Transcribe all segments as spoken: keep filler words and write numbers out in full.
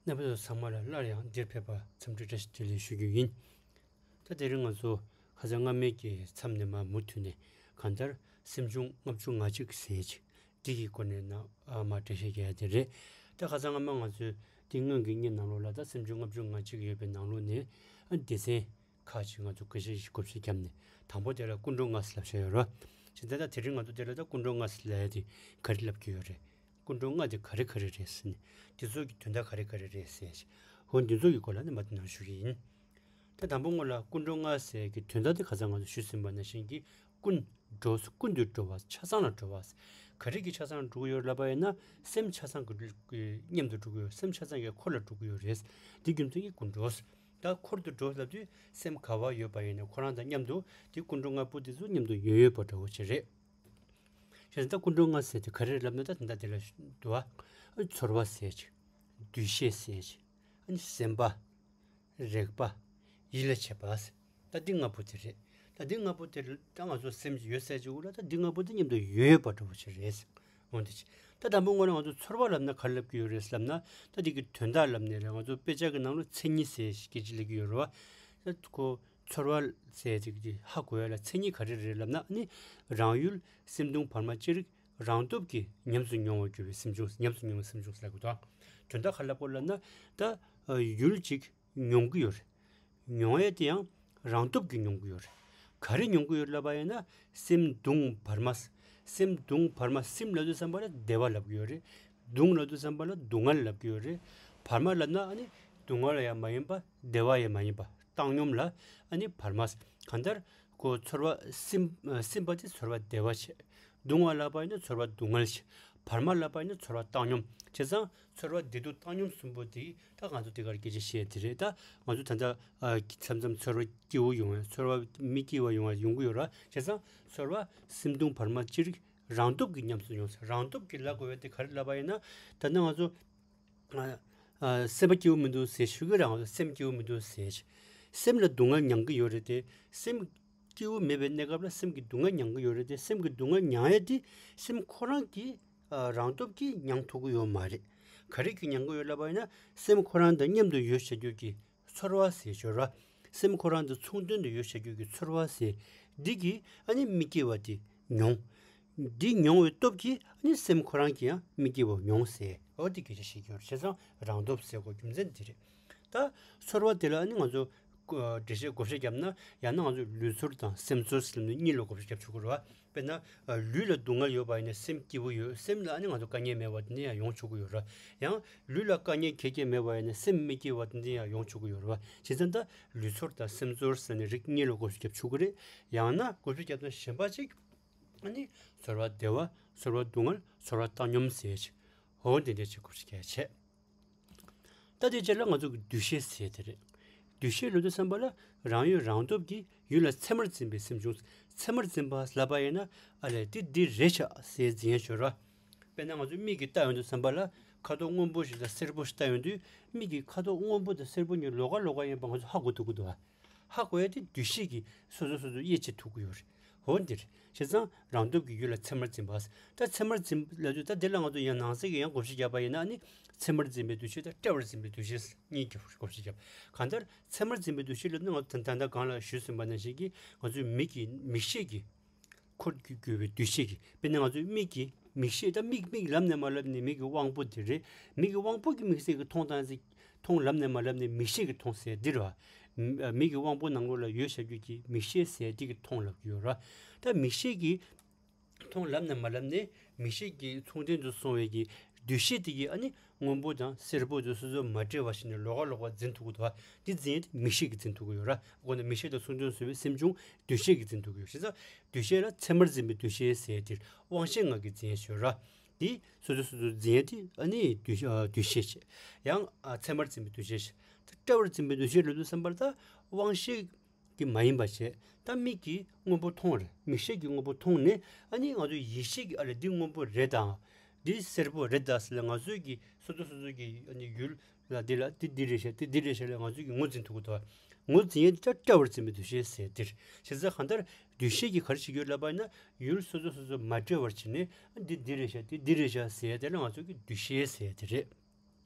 རྣམ་པ་ཚོ་ཚང་མ་ལ་སླར་ཡང་འདིར་ཕེབས་པར་འཚམས་འདྲི་བཀྲ་ཤིས་བདེ་ལེགས་ཞུ་རྒྱུ་ཡིན། ད་དེ་རིང་ང་ཚོ་ཁ་སང་སྔ་མའི་གི་མཚམས་ནས་མར་མུ་མཐུད་ནས་གང་ལྟར་སེམས་བྱུང་ལྔ་བཅུ་ང་གཅིག་ཟེར་ཅིག་འདི་གི་སྐོར་ནས་ནང་ཨ་མར་འགྲེལ་བཤད་རྒྱག་ཡ་དེ་རེད། ད་ཁ་སང་སྔ་མ་ང་ཚོས་འདི་སྔོན་གྱི་བརྙན་ནང་ལོགས་ལ་ད་སེམས་བྱུང་ལྔ་བཅུ་ང་གཅིག་ཡོད་པའི་ནང་ལོགས་ནས་ཨ་སྡེ་ཚན་ཁག་ཅིག་ང་ཚོ་འགྲེལ་བཤད་ཞིག་བགོ་བཤའ་བརྒྱབ་ནས། དང་པོ་དེ་ལ་ཀུན་འགྲོ་ལྔ་ཟེར་ལབ་བཞག་ཡོད་རེད། བྱས་ཙང་ད་དེ་རིང་ང་ཚོ་དེ་ལ་ད་ཀུན་འགྲོ་ལྔ་ཟེར་ལབ་ཡ་དེ་ག་རེ་ལབ་ཀྱི་ཡོད་རེད། ཀུན་འགྲོ་ལྔ་དེ་ག་རེ་ག་རེ་རེད་ཟེར་ནས། དེ་ཚོ་གི་དོན་དག་ག་རེ་ག་རེ་རེད་ཟེར་ཞིག་འོ་འདི་ཚོ་གི་སྐོར་ལ་ནི་མར་དོ་སྣང་ཞུ་གི་ཡིན། ད་དང་པོ་ངོ་ལ་ཀུན་འགྲོ་ལྔ་ཟེར་གི་དོན་དག་དེ་ཁ་སང་ང་ཚོ་ཞུས་ཟིན་པ་ནང་བཞིན་གྱི་ཀུན་འགྲོ་ཀུན་ཏུ་འགྲོ་བ་ཆ་ཚང་ལ་འགྲོ་བ། ག་རེ་གི་ཆ་ཚང་ལ་འགྲོ་གི་ཡོད་ལབ་པ་ཡིན་ན་སེམས་ཆ་ཚང་གི་མཉམ་དུ་འགྲོ་གི་ཡོད། སེམས་ཆ་ཚང་གི་འཁོར་ལ་འགྲོ་གི་ཡོད་རེད། འདི་རྒྱུ་མཚན་གྱིས་ཀུན་འགྲོ། ད་འཁོར་དུ་འགྲོ་ལབ་དུས་སེམས་ག་བ་ཡོད་པ་ཡིན་ན་ཁོ་རང་དང་མཉམ་དུ་དེ་ཀུན་འགྲོ་ལྔ་པོ་དེ་ཚོ་མཉམ་དུ་ཡོད་ཡོད་པ་འདྲ་བོ་ཅིག་རེད། བྱས་ཙང་ད་ཀུན་འགྲོ་ལྔ་ཟེར་དེ་ག་རེ་ལབ་ན་ད་ད་ལྟ་དེ་ལ་འདུག་བ། ཚོར་བ་ཟེར་ཅིག་འདུ་ཤེས་ཟེར་ཅིག་ཨ་ནི་སེམས་པ། རེག་པ། ཡིད་ལ་བྱེད་པ་ཟེར། ད་འདི་ལྔ་པོ་དེ་རེད། ད་འདི་ལྔ་པོ་དེ་ད་ང་ཚོ་སེམས་ཡོད་ཟེར་ཅིག་འུ་ལ་ད་འདི་ལྔ་པོ་དེ་མཉམ་དུ་ཡོད་ཡོད་པ་འདྲ་བོ་ཅིག་རེད། འོ་འདི་ཅིག་ད་དང་པོ་ངོ་ལ་ང་ཚོ་ཚོར་བ་ལབ་ན་ག་རེ་ལབ་ཀྱི་ཡོད་རེད་ལབ་ན། ད་འདི་གི་དོན་དག་ལབ་ནས་རེད། ང་ཚོ་དཔེ་ཆ་གི་ནང་ལ་མཚན་ཉིད་ཟེར་ཞིག་སྐད་ཆ་ལབ་ཀྱི་ཡོད་རེད་བ། ད་ཁོ་ཚོར་བ་ཟེར་ཅིག་དེ་ཧ་གོ་ཡ་ལ་མཚན་ཉིད་ག་རེ་རེད་ལབ་ན་ནི། རང་ཡུལ་སེམས་གདུང་བར་མ་ཅི་རིགས་རང་སྟོབས་ཀྱིས་ཉམས་སུ་མྱོང་བར་གྱུར་པའི་སེམས་བྱུང་། ཉམས་སུ་མྱོང་བའི་སེམས་བྱུང་ཟེར་དགོས་དོ། དོན་དག་ག་རེ་ལབ་དགོས་ལབ་ན། ད་ཡུལ་ཅིག་མྱོང་གི་ཡོད་རེད། མྱོང་ཡས་དེ་ཡང་རང་སྟོབས་ཀྱིས་མྱོང་གི་ཡོད་རེད། ག་རེ་མྱོང་གི་ཡོད་ལབ་པ་ཡིན་ན་སེམས་གདུང་བར་མ། སེམས་གདུང་བར་མ། སེམས་ལབ་དུས་ཙམ་པ་ལ་བདེ་བ་ལབ་ཀྱི་ཡོད་རེད། གདུང་ལབ་དུས་ཙམ་པ་ལ་སྡུག་བསྔལ་ལབ་ཀྱི་ཡོད་རེད། བར་མ་ལབ་ན་ཨ་ནི་སྡུག་བསྔལ་ཡང་མ་ཡིན་པ་བདེ་བ་ཡང་མ་ཡིན་པ་བཏང་སྙོམས་ལ་ཨ་ནི་བར་མ། གང་ལྟར་ཁོ་ཚོར་བ་སིམ་སིམ་པ་དེ་ཚོར་བ་བདེ་བ་བྱེད། གདུང་བ་ལབ་པ་ཡིན་ན་ཚོར་བ་སྡུག་བསྔལ་བྱེད། བར་མ་ལབ་པ་ཡིན་ན་ཚོར་བ་བཏང་སྙོམས། བྱས་ཙང་ཚོར་བ་བདེ་སྡུག་བཏང་སྙོམས་གསུམ་པོ་དེ་ད་ང་ཚོ་དེ་གར་སྐད་ཆ་བཤད་དེ་རེད། ད་ང་ཚོ་ད་ལྟ་ཨ་མཚམས་མཚམས་ཚོར་བ་སྐྱིད་པོ་ཡོང་བ། ཚོར་བ་མི་སྐྱིད་པ་ཡོང་བ་ཡོང་གི་ཡོད་ར། བྱས་ཙང་ཚོར་བ་སིམ་གདུང་བར་མ་ཅི་རིགས་རང་སྟོབས་ཀྱིས་ཉམས་སུ་མྱོང་ཟེར། རང་སྟོབས་ཀྱིས་ལབ་དགོས་པ་དེ་ག་རེ་ལབ་པ་ཡིན་ན། ད་ནི་ང་ཚོ་ཨ་ཨ་སེམས་པ་སྐྱིད་པོ་མི་འདུག་ཟེར་ཞུ་གི་རེད། ང་ཚོ་སེམས་སྐྱིད་པོ་མི་འདུག་ཟེར། སེམས་ལ་སྡུག་བསྔལ་མྱང་གི་ཡོད་རེད་དེ། སེམས་སྐྱིད་པོ་མེད་པའི་གནས་སྐབས་ལ་སེམས་ཀྱི་སྡུག་བསྔལ་མྱང་གི་ཡོད་རེད་དེ། སེམས་ཀྱི་སྡུག་བསྔལ་མྱང་ཡས་དེ་སེམས་ཁོ་རང་གིས་ཨ་རང་སྟོབས་ཀྱིས་མྱང་ཐུབ་ཀྱི་ཡོད་མ་རེད། ག་རེ་གིས་མྱང་གི་ཡོད་ལབ་པ་ཡིན་ན་སེམས་ཁོ་རང་དང་མཉམ་དུ་ཡོད་བྱ་རྒྱུ་གི་ཚོར་བ་ཟེར་ཞོར་བ། སེམས་ཁོ་རང་དང་མཚུངས་ལྡན་དུ་ཡོད་བྱ་རྒྱུ་གི་ཚོར་བ་ཟེར། འདི་གིས་ཨ་ནི་མི་སྐྱིད་པ་དེ་མྱོང་། འདི་མྱོང་བའི་སྟོབས་ཀྱིས་ཨ་ནི་སེམས་ཁོ་རང་གིས་ཡང་མི་སྐྱིད་པ་མྱོང་ཟེར། འོ་འདི་སྐད་ཆ་བཤད་ཀྱི་ཡོད་རེད། བྱས་ཙང་རང་སྟོབས་ཟེར་དགོས་རྒྱུ་མཚན་འདི་རེད། ད་ཚོར་བ་དེ་ལ་ཨ་ནི་ང་ཚོ་འགྲེལ་བཤད་བགོ་བཤའ་བརྒྱབ་ན། ཡང་ན་ང་ཚོ་ལུས་ཚོར་དང་སེམས་ཚོར་ཟེར་ནས་གཉིས་ལ་བགོ་བཤའ་བརྒྱབ་ཆོག་གི་རེད་བ། དཔེར་ན། ལུས་ལ་སྡུག་བསྔལ་ཡོད་པ་ཡིན་ན་སེམས་སྐྱིད་པོ་ཡོད། སེམས་ལ་ཨ་ནི་ང་ཚོ་དཀའ་ངལ་མེད་པ་དེ་འདྲ་ཡང་ཡོང་ཆོག་གི་ཡོད་རེད། ཡང་ལུས་ལ་དཀའ་ངལ་ག་གེ་མེད་པ་ཡིན་ན་སེམས་མི་སྐྱིད་པ་དེ་འདྲ་ཡང་ཡོང་ཆོག་གི་ཡོད་རེད་བ། བྱས་ཙང་ད་ལུས་ཚོར་དང་སེམས་ཚོར་ཟེར་ནས་རིགས་གཉིས་ལ་བགོ་བཤའ་བརྒྱབ་ཆོག་གི་རེད། ཡང་ན་བགོ་བཤའ་བརྒྱབ་ན་གཞན་པ་ཅིག་ཨ་ནི་ཚོར་བ་བདེ་བ། ཚོར་བ་སྡུག་བསྔལ། ཚོར་བ་བཏང་སྙོམས་ཟེར་ཅིག་འོ་དེ་འདྲ་ཅིག་བགོ་བཤའ་བརྒྱབ་བྱས། ད་དེ་རྗེས་ལ་ང་ཚོ་གི་འདུ་ཤེས་ཟེར་དེ་རེད། འདུ་ཤེས་ལབ་དུས་ཙམ་པ་ལ་རང་ཡུལ་རང་སྟོབས་ཀྱིས་ཡུལ་ལ་མཚན་མར་འཛིན་པའི་སེམས་བྱུང་། མཚན་མར་འཛིན་པ་ལབ་པ་ཡིན་ན་ཨ་ལས་འདི་འདི་རེད་ཤག་ཟེར་འཛིན་ཡས་ཤོར་བ། དཔེར་ན་ང་ཚོ་མིག་གིས་ལྟ་ཡོང་དུས་ཙམ་པ་ལ་ཁ་དོག་སྔོན་པོ་ཞིག་དང་སེར་པོ་ཞིག་ལྟ་ཡོང་དུས་མིག་གིས་ཁ་དོག་སྔོན་པོ་དང་སེར་པོ་གཉིས་ལོགས་ཀ་ལོགས་ཀ་ཡིན་པ་ང་ཚོ་ཧ་གོ་ཐུབ་ཀྱི་འདུག་བ། ཧ་གོ་ཡ་དེ་འདུ་ཤེས་ཀྱིས་སོ་སོ་སོ་སོ་དབྱེ་ཕྱེ་ཐུབ་ཀྱི་ཡོད་རེད། འོ་འདིར་བྱས་ཙང་རང་སྟོབས་ཀྱིས་ཡུལ་ལ་མཚན་མར་འཛིན་པ། ད་མཚན་མར་འཛིན་ལབ་དུས་ད་འདི་ལ་ང་ཚོ་ཡང་ནང་གསེས་ཀྱི་ཡང་བགོ་བཤའ་བརྒྱབ་པ་ཡིན་ན་ནི་མཚན་མར་འཛིན་པའི་འདུ་ཤེས་དང་དཔྲལ་བར་འཛིན་པའི་འདུ་ཤེས་གཉིས་ཀྱི་བགོ་བཤའ་བརྒྱབ། གང་ལྟར་མཚན་མར་འཛིན་པའི་འདུ་ཤེས་ལབ་ན་ང་ཚོ་ད་ལྟ་གོང་ལ་ཞུས་ཟིན་པ་ནང་བཞིན་གྱི་ང་ཚོའི་མིག་གི་མིག་ཤེས་ཀྱི་འཁོར་གྱི་གྱུར་པའི་འདུ་ཤེས་ཀྱིས། དཔེར་ན་ང་ཚོའི་མིག་གིས་མིག་ཤེས། ད་མིག་མིག་ལབ་ནས་མ་ལབ་ནས་མིག་གི་དབང་པོ་དེ་རེད། མིག་གི་དབང་པོ་གིས་དམིགས་བསལ་གྱི་མཐོང་སྟངས་ཅིག་མཐོང་ལབ་ནས་མ་ལབ་ནས་མིག་ཤེས་ཀྱིས་མཐོང་ཟེར་འདི་རེད་བ། མ་མིག་གི་དབང་པོ་ནང་ལོགས་ལ་ཡོད་བྱ་རྒྱུ་གྱི་མིག་ཤེས་ཟེར་འདི་གིས་མཐོང་ལབ་ཀྱི་ཡོད་རེད། ད་མིག་ཤེས་ཀྱིས་མཐོང་ལབ་ནས་མ་ལབ་ནས་མིག་ཤེས་ཀྱི་མཚུངས་ལྡན་དུ་སོང་བའི་གི་འདུ་ཤེས་དེ་གིས་ཨ་ནི་སྔོན་པོ་དང་སེར་པོ་དེ་སོ་སོ་མ་འདྲེས་པ་ཞིག་ནས་ལོགས་ཀ་ལོགས་ཀ་འཛིན་ཐུབ་ཀྱི་འདུག་བ། འདི་འཛིན་ཡས་དེ་མིག་ཤེས་ཀྱིས་འཛིན་ཐུབ་ཀྱི་ཡོད་རེད། འོ་ན་མིག་ཤེས་དང་མཚུངས་ལྡན་བཟོ་བའི་སེམས་བྱུང་འདུ་ཤེས་ཀྱིས་འཛིན་ཐུབ་ཀྱི་ཡོད། བྱས་ཙང་འདུ་ཤེས་ལ་མཚན་མར་འཛིན་པའི་འདུ་ཤེས་ཟེར་དེར་དབང་ཤེས་ལྔ་གིས་འཛིན་ཡས་ཡོད་རེད། དེ་སོ་སོ་སོ་སོ་འཛིན་ཡས་དེ་ཨ་ནི་འདུ་ཨ་འདུ་ཤེས་བྱས། ཡང་ཨ་མཚན་མར་འཛིན་པའི་འདུ་ཤེས་བྱས། ད་དཔྲལ་བར་འཛིན་པའི་འདུ་ཤེས་ལབ་དུས་ཙམ་པར་ད་དབང་ཤེས་ཀྱིས་མ་ཡིན་པ་བྱས། ད་མིག་གིས་སྔོན་པོ་མཐོང་རེད། མིག་ཤེས་ཀྱིས་སྔོན་པོ་མཐོང་ནས་ཨ་ནི་ང་ཚོ་ཡིད་ཤེས་ཀྱིས་ཨ་ལས་འདི་སྔོན་པོ་རེད་དང་། འདི་སེར་པོ་རེད་ད་ཟེར་ལ་ང་ཚོའི་གི་སོ་སོ་སོ་སོ་གི་ཨ་ནི་ཡུལ་ལ་འདི་ལ་འདི་འདི་རེད་ཤག་འདི་འདི་རེད་ཤག་ལ་ང་ཚོའི་གི་ངོས་འཛིན་ཐུབ་ཀྱི་འདུག་ངོས་འཛིན་ཡས་འདི་ད་དཔྲལ་བར་འཛིན་པའི་འདུ་ཤེས་ཟེར་འདིར། བྱས་ཙང་གང་ལྟར་འདུ་ཤེས་ཀྱིས་ག་རེ་བྱེད་ཀྱི་ཡོད་ལབ་པ་ཡིན་ན་ཡུལ་སོ་སོ་སོ་སོ་མ་འདྲེས་པར་བྱས་ནས་ཨ་འདི་འདི་རེད་ཤག་འདི་འདི་རེད་ཤག་ཟེར་ཡས་དེ་ལ་ང་ཚོའི་གི་འདུ་ཤེས་ཟེར་ཡས་དེ་རེད།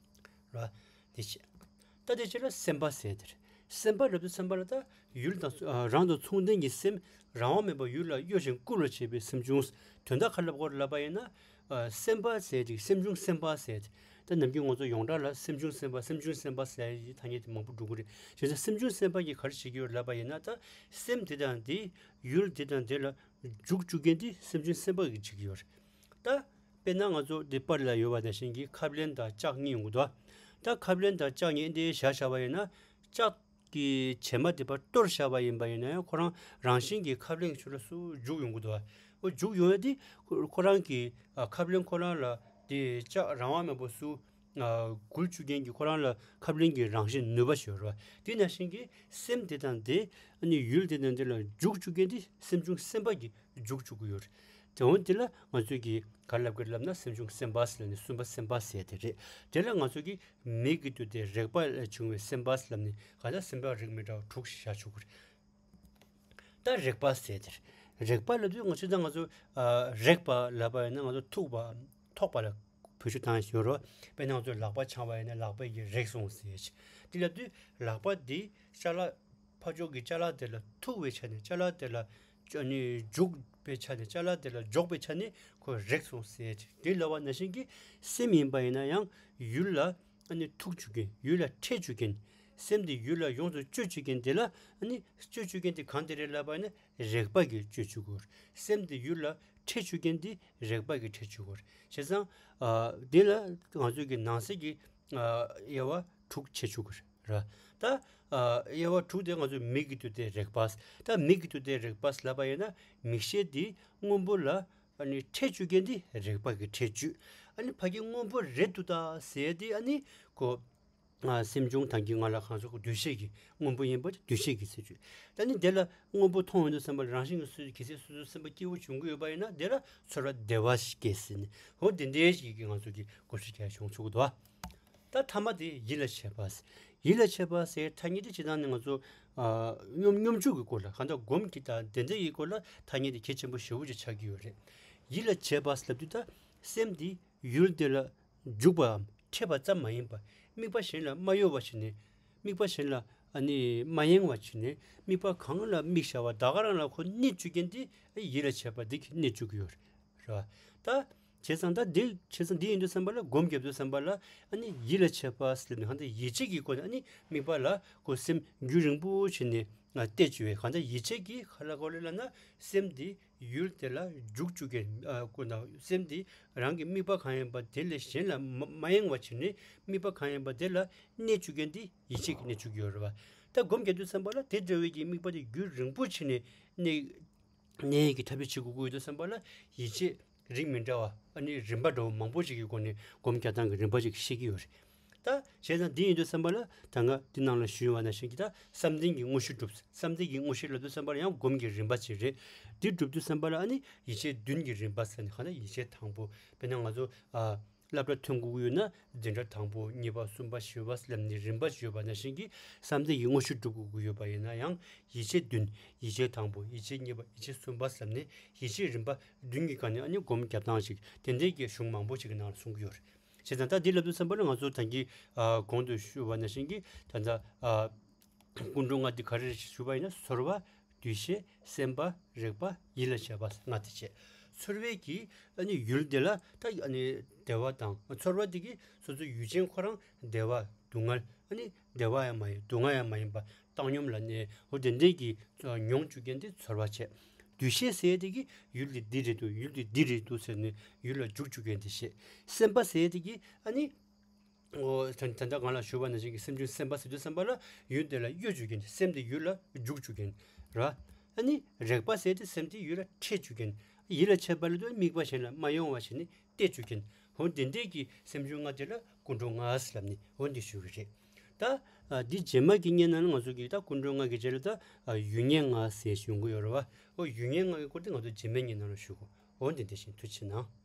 ར། དེ་བྱས། ད་དེ་རྗེས་ལ་སེམས་པ་ཟེར་དེ་རེད། སེམས་པ་ལབ་དུས་སེམས་པ་ལ་ད་ཡུལ་དང་ཨ་རང་དང་མཚུངས་ལྡན་གྱི་སེམས། རང་དབང་མེད་པར་ཡུལ་ལ་གཡོ་ཞིང་བཀུར་བར་བྱེད་པའི་སེམས་བྱུང་། དོན་དག་ག་རེ་ལབ་དགོས་རེད་ལབ་པ་ཡིན་ན། ཨ་སེམས་པ་ཟེར་དེ་སེམས་བྱུང་སེམས་པ་ཟེར་དེ། ད་ནམ་རྒྱུན་ང་ཚོ་ཡོངས་གྲགས་ལ་སེམས་བྱུང་སེམས་པ་སེམས་བྱུང་སེམས་པ་ཟེར་ཡི་ཐ་སྙད་དེ་མང་པོ་འགྲོ་གི་རེད། བྱས་ཙང་སེམས་བྱུང་སེམས་པ་གིས་ག་རེ་བྱེད་ཀྱི་ཡོད་ལབ་པ་ཡིན་ན། ད་སེམས་དེ་དང་དེ་ཡུལ་དེ་དང་དེ་ལ་འཇུག་བཅུག་མཁན་དེ་སེམས་བྱུང་སེམས་པ་གིས་བྱེད་ཀྱི་ཡོད་རེད། ད་དཔེར་ན་ང་ཚོ་འདི་པར་ལ་ཡོད་པ་ནང་བཞིན་གྱི་ཁབ་ལེན་དང་ལྕགས་གཉིས་ཡོང་གི་འདུག་ད་ཁབ་ལེན་དང་ལྕགས་གཉིས་འདི་བཞག་བཞག་པ་ཡིན་ན། ལྕགས་ཀྱི་བྱེ་མ་དེ་ཕར་གཏོར་བཞག་པ་ཡིན་པ་ཡིན་ན་ཡང་ཁོ་རང་རང་བཞིན་གྱིས་ཁབ་ལེན་གྱི་ཕྱོགས་ལ་སུ་འཇུག་ཡོང་གི་འདུག་འོ་འཇུག་ཡོང་ཡ་དེ་ཁོ་ཁོ་རང་གི་ཨ་ཁབ་ལེན་ཁོ་རང་ལ་དེ་ལྕགས་རང་དབང་མེད་པ་སུ་ཨ་འགུལ་བཅུག་མཁན་གྱི་ཁོ་རང་ལ་ཁབ་ལེན་གྱི་རང་བཞིན་ནུས་པ་ཞིག་ཡོད་རེད་བ། དེ་ནང་བཞིན་གྱི་སེམས་དེ་དང་དེ་ཨ་ནི་ཡུལ་དེ་དང་དེ་ལ་འཇུག་བཅུག་མཁན་དེ་སེམས་བྱུང་སེམས་པ་གིས་འཇུག་བཅུག་གི་ཡོད་རེད། དེ་འོན་དེ་ལ་ང་ཚོས་ཀྱིས་ག་རེ་ལབ་ཀྱི་རེད་ལབ་ན། སེམས་བྱུང་སེམས་པ་ཟེར་ནས་གསུམ་པ་སེམས་པ་ཟེར་དེ་རེད། དེ་ལ་ང་ཚོས་ཀྱིས་མིག་གིས་བལྟས་ཏེ་རེག་པ་ལས་བྱུང་བའི་སེམས་པ་ལབ་ནས་ག་ལ་སེམས་པ་རིགས་མི་འདྲ་བ་དྲུག་ཞིག་བཞག་ཆོག་གི་རེད། ད་རེག་པ་ཟེར་དེ་རེད། རེག་པ་ལབ་དུས་ང་ཚོས་ད་ང་ཚོ་ཨ་རེག་པ་ལབ་པ་ཡིན་ན་ང་ཚོ་ཐུག་པའམ་ཐོགས་པ་ལ་བེད་སྤྱོད་བཏང་ཡོད་རེད། དཔེར་ན་ང་ཚོ་ལག་པ་འཆང་བ་ཡིན་ན་ལག་པ་གིས་རེག་སོང་ཟེར་ཞིག་དེ་ལབ་དུས་ལག་པ་འདི་ཅ་ལག་ཕར་ཕྱོགས་ཀྱི་ཅ་ལག་དེ་ལ་ཐུག་པའི་ཆ་ནས་ཅ་ལག་དེ་ལ་ཅ་ནི་འཇུག་པའི་ཆ་ནས་ཅ་ལག་དེ་ལ་འཇོག་པའི་ཆ་ནས་ཁོ་རེག་སོང་ཟེར་དེ་ལབ་པ་ནང་བཞིན་གྱི་སེམས་ཡིན་པ་ཡིན་ན་ཡང་ཡུལ་ལ་ཨ་ནི་ཐུག་བཅུག་མཁན། ཡུལ་ལ་འཕྲད་བཅུག་མཁན། སེམས་དེ་ཡུལ་ལ་ཡོངས་སུ་གཅོད་བཅུག་མཁན་དེ་ལ་ཨ་ནི་གཅོད་བཅུག་མཁན་དེ་གང་དེ་རེད་ལབ་པ་ཡིན་ན་རེག་པ་གིས་གཅོད་བཅུག་གོ། སེམས་དེ་ཡུལ་ལ་འཕྲད་བཅུག་མཁན་དེ་རེག་པ་གིས་འཕྲད་བཅུག་གོ། བྱས་ཙང་ཨ་དེ་ལ་ང་ཚོས་ཀྱི་ནང་གསེས་ཀྱི་ཨ་དབྱེ་བ་དྲུག་ཕྱེ་བཅུག་གི་རེད། ར། ད་ཨ་དབྱེ་བ་དྲུག་དེ་ང་ཚོས་མིག་གིས་བལྟས་ཏེ་རེག་པ། ད་མིག་གིས་བལྟས་ཏེ་རེག་པ་ལབ་པ་ཡིན་ན་མིག་ཤེལ་དེ་སྔོན་པོ་ལ་ཨ་ནི་འཕྲད་བཅུག་མཁན་དེ་རེག་པ་གིས་འཕྲད་བཅུག་ཨ་ནི་ཕ་གི་སྔོན་པོ་རེད་འདུག་ད་ཟེར་དེ་ཨ་ནི་ཁོ་ཨ་སེམས་བྱུང་དང་གི་ང་ལ་གང་ཟག་གི་འདུ་ཤེས་ཀྱི་སྔོན་པོ་ཡིན་པ་འདུ་ཤེས་ཀྱིས་ཟེར་བཅུག་ད་ནི་དེ་ལ་སྔོན་པོ་མཐོང་ཡོང་དུས་ཙམ་པ་ལ་རང་བཞིན་གྱིས་སུ་གལ་སྲིད་སོ་སོའི་སེམས་པ་སྐྱིད་པོ་བྱུང་གི་ཡོད་པ་ཡིན་ན་དེ་ལ་ཚོར་བ་བདེ་བ་ཞིག་སྐྱེས་ཟེར་ནས། འོ་དེ་འདྲའི་ཞིག་གིས་ང་ཚོ་གི་གོ་ཤེས་ཀྱང་བྱུང་ཆོག་གི་འདུག་ད་ཐ་མ་དེ་ཡིད་ལ་བྱེད་པ། ཡིད་ལ་བྱེད་པ་ཟེར་ཐ་སྙད་དེ་སྤྱིར་བཏང་ནི་ང་ཚོ་ཨ་སྙོམས་སྙོམས་འཇུག་གི་སྐོར་ལ་གང་ལྟར་སྒོམ་གྱི་དང་དེ་འདྲ་ཡི་སྐོར་ལ་ཐ་སྙད་དེ་གལ་ཆེན་པོ་ཞེ་པོ་ཅིག་ཆགས་ཀྱི་ཡོད་རེད། ཡིད་ལ་བྱེད་པ་ལབ་དུས་ད་སེམས་དེ་ཡུལ་དེ་ལ་འཇུག་པའམ་འཕྲད་པ་ཙམ་མ་ཡིན་པར་དམིགས་པ་གཞན་ལ་མ་གཡོ་བ་བྱས་ནས། དམིགས་པ་གཞན་ལ་ཨ་ནི་མ་ཡེངས་པ་བྱས་ནས་དམིགས་པ་གང་ལ་དམིགས་བྱ་བ་ད་ག་རང་ལ་ཁོ་གནས་བཅུག་མཁན་དེ་ཡིད་ལ་བྱེད་པ་འདི་གིས་གནས་བཅུག་གི་ཡོད་རེད། རེད་བ། ད་བྱས་ཙང་ད་འདི་བྱས་ཙང་འདི་ཡིན་དུས་ཙམ་པ་ལ་སྒོམ་བརྒྱབ་དུས་ཙམ་པ་ལ་ཨ་ནི་ཡིད་ལ་བྱེད་པ་ཟེར་ནས་གང་ལྟར་ཡིད་བྱེད་ཀྱི་སྒོ་ནས་ཨ་ནི་དམིགས་པ་ལ་ཁོ་སེམས་རྒྱུན་རིང་པོ་བྱས་ནས་གཏད་བཅུག་པས། གང་ལྟར་ཡིད་བྱེད་ཀྱི་ག་ལ་གོ་ལེ་ལབ་ན་སེམས་འདི་ཡུལ་དེ་ལ་འཇུག་བཅུག་མཁན། ཨ་ཁོ་ན་སེམས་འདི་རང་གི་དམིགས་པ་གང་ཡིན་པ་དེ་ལས་གཞན་ལ་མ་མ་ཡེངས་པ་བྱས་ནས་དམིགས་པ་གང་ཡིན་པ་དེ་ལ་གནས་བཅུག་མཁན་དེ་ཡིད་བྱེད་ཀྱིས་གནས་བཅུག་གི་ཡོད་རེད་བ། ད་སྒོམ་རྒྱག་དུས་ཙམ་པ་ལ་དེ་འདྲ་བའི་གི་དམིགས་པ་དེ་རྒྱུན་རིང་པོ་བྱས་ནས་གནས་གནས་ཡས་ཀྱི་ཐབས་ཤེས་བྱེད་དགོས་ཀྱི་ཡོད་དུས་ཙམ་པ་ལ་ཡིད་བྱེད་རིགས་མི་འདྲ་བ་ཨ་ནི་རིམ་པ་འདྲ་བོ་མང་པོ་ཞིག་གི་སྒོ་ནས་སྒོམ་རྒྱག་སྟངས་ཀྱི་རིམ་པ་ཞིག་ཤེས་ཀྱི་ཡོད་རེད། ད་བྱས་ཙང་འདི་ཡིན་དུས་ཙམ་པ་ལ་ད་ང་འདི་ནང་ལ་ཞུས་པ་ནང་བཞིན་གྱི་ད་བསམ་གཏན་གྱི་དངོས་གཞི་སྒྲུབ། བསམ་གཏན་གྱི་དངོས་གཞི་ལབ་དུས་ཙམ་པ་ལ་ཡང་སྒོམ་གྱི་རིམ་པ་ཅིག་རེད། འདི་སྒྲུབ་དུས་ཙམ་པ་ལ་ཨ་ནི་ཡིད་བྱེད་བདུན་གྱི་རིམ་པ་ཟེར་ནས་གང་ལྟར་ཡིད་བྱེད་དང་པོ་དཔེར་ན་ང་ཚོ་ཨ་སློབ་གྲྭ་ཐོན་དགོས་ཀྱི་ཡོད་ན་འཛིན་གྲྭ་དང་པོ་གཉིས་པ་གསུམ་པ་བཞི་པ་ལབ་ནས་རིམ་པ་ཅིག་ཡོད་པ་ནང་བཞིན་གྱི་བསམ་གཏན་གྱི་དངོས་གཞི་སྒྲུབ་དགོས་ཀྱི་ཡོད་པ་ཡིན་ན་ཡང་ཡིད་བྱེད་བདུན། ཡིད་བྱེད་དང་པོ། ཡིད་བྱེད་གཉིས་པ། ཡིད་བྱེད་གསུམ་པ་ལབ་ནས་ཡིད་བྱེད་རིམ་པ་བདུན་གྱི་སྒང་ནས་ཨ་ནི་སྒོམ་རྒྱབ་སྟངས་ཤིག་དེ་འདྲའི་གི་གཞུང་མང་པོ་ཞིག་གི་ནང་ལ་གསུང་གི་ཡོད་རེད། བྱས་ཙང་ད་འདི་ལབ་དུས་ཙམ་པ་ལ་ང་ཚོ་ད་གིན་ཨ་གོང་དུ་ཞུས་པ་ནང་བཞིན་གྱི་ད་ལྟ་ཨ་སྐུ་མགྲོན་ལྔ་འདི་ག་རེ་རེད་ཞུས་པ་ཡིན་ན་ཚོར་བ། འདུ་ཤེས། སེམས་པ། རེག་པ། ཡིད་ལ་བྱེད་པ་ལྔ་དེ་བྱས། ཚོར་བའི་གི་ཨ་ནི་ཡུལ་དེ་ལ་ད་ཨ་ནི་བདེ་བ་དང་ཚོར་བ་དེ་གི་སོ་སོའི་ཡུལ་ཅན་ཁོ་རང་བདེ་བ་སྡུག་བསྔལ། ཨ་ནི་བདེ་བ་ཡང་མ་ཡིན་སྡུག་བསྔལ་ཡང་མ་ཡིན་པ་བཏང་སྙོམས་ལ་གནས། འོ་དེ་འདྲའི་གི་མྱོང་བཅུག་མཁན་དེ་ཚོར་བ་བྱས། འདུ་ཤེས་ཟེར་དེ་གི་ཡུལ་དེ་འདི་རེད་འདུག་ཡུལ་དེ་འདི་རེད་འདུག་ཟེར་ནས་ཡུལ་ལ་འཇུག་བཅུག་མཁན་དེ་བྱས། སེམས་པ་ཟེར་དེ་གི་ཨ་ནི་འོ་ད་ད་ལྟ་གང་ལ་ཞུས་པ་ནང་བཞིན་གྱི་སེམས་བྱུང་སེམས་པ་ཟེར་དུས་ཙམ་པ་ལ་ཡུལ་དེ་ལ་གཡོ་བཅུག་མཁན། སེམས་དེ་ཡུལ་ལ་འཇུག་བཅུག་མཁན་ར། ཨ་ནི་རེག་པ་ཟེར་དེ་སེམས་དེ་ཡུལ་ལ་འཕྲད་བཅུག་མཁན། ཡིད་ལ་བྱེད་པ་ལ་དུ་དམིགས་པ་གཞན་ལ་མ་ཡོང་བ་བྱས་ནས་གཏད་བཅུག་མཁན། འོ་དེ་འདྲའི་གི་སེམས་བྱུང་ལྔ་དེ་ལ་སྐུ་མགྲོན་ལྔ་ཟེར་ལབ་ནས་འོ་འདི་ཞུ་གི་རེད། ད་ཨ་འདི་རྗེས་མ་གི་བརྙན་ནང་ལ་ང་ཚོ་གི་ད་སྐུ་མགྲོན་ལྔ་གི་རྗེས་ལ་ད་ཨ་ཡུལ་ངེས་ལྔ་ཟེར་ཞིག་ཡོང་གི་ཡོད་རེད་བ། འོ་ཡུལ་ངེས་ལྔ་གི་སྐོར་དེ་ང་ཚོ་རྗེས་མའི་བརྙན་ནང་ལ་ཞུ་གོ། འོ་འདི་འདི་བཞིན་ཐུགས་རྗེ་གནང་།